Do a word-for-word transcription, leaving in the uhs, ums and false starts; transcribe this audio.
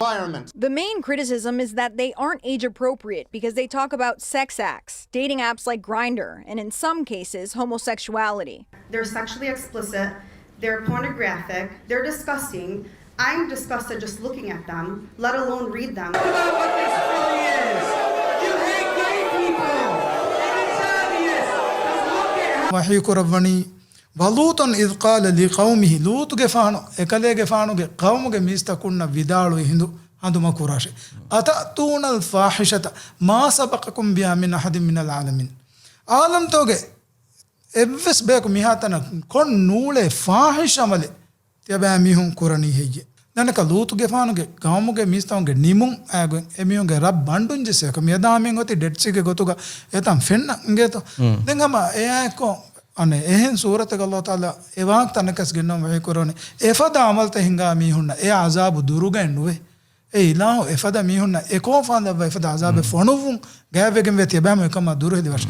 environment. The main criticism is that they aren't age appropriate because they talk about sex acts, dating apps like Grindr, and in some cases, homosexuality. They're sexually explicit, they're pornographic, they're disgusting. I'm disgusted just looking at them, let alone read them. About what this story is. You hate gay people. And it's obvious. Just look at how ވަޙީ ކުރައްވަނީ، ولوطا إذ قال لقومه، ލޫޠުގެފާނު އެކަލޭގެފާނުގެ ޤައުމުގެ މީސްތަކުންނަށް ވިދާޅުވި ހިނދު ހަނދުމަކުރާށޭ. أتأتون الفاحشة ما سبقكم بها من أحد من العالمين. ޢާލަމްތަކުގެ އެއްވެސް ބަޔަކު މިހާތަނަށް ކޮށް ނޫޅޭ ފާޙިޝް ޢަމަލެއް ތިޔަބައިމީހުން ކުރަނީ ހެއްޔޭ؟ ދަންނަކަ ލޫޠުގެފާނުގެ ޤައުމުގެ މީސްތަކުންގެ ނިމުން އައިގޮތް އެމީހުންގެ ރަށް ބަންޑުން ޖެއްސޭކަށް މިއަދާ މިއޮތީ ޑެޑް ސީގެ ގޮތުގަ އެތަން ފެންނަން އިނގޭތޯ؟ ދެން ހަމަ އެއާއެކު އަނެއް އެހެން ސޫރަތެއްގަ ﷲ ތަޢާލާ އެ ވާހަކަ ތަނަކަސް ގެންނަވަން ވަޙީ ކުރަވަނީ، އެފަދަ ޢަމަލުތައް ހިންގާ މީހުންނަށް އެ ޢަޒާބު ދުރުގައެއް ނުވޭ. އެ އިލާހު އެފަދަ މީހުންނަށް އެކޯފާން ލައްވާ އެފަދަ ޢަޒާބެއް ފޮނުއްވުން ގާތްވެގެންވޭ ތިޔަބައިމީހުން އެކަމާ ދުރުހެލި ވަށަ.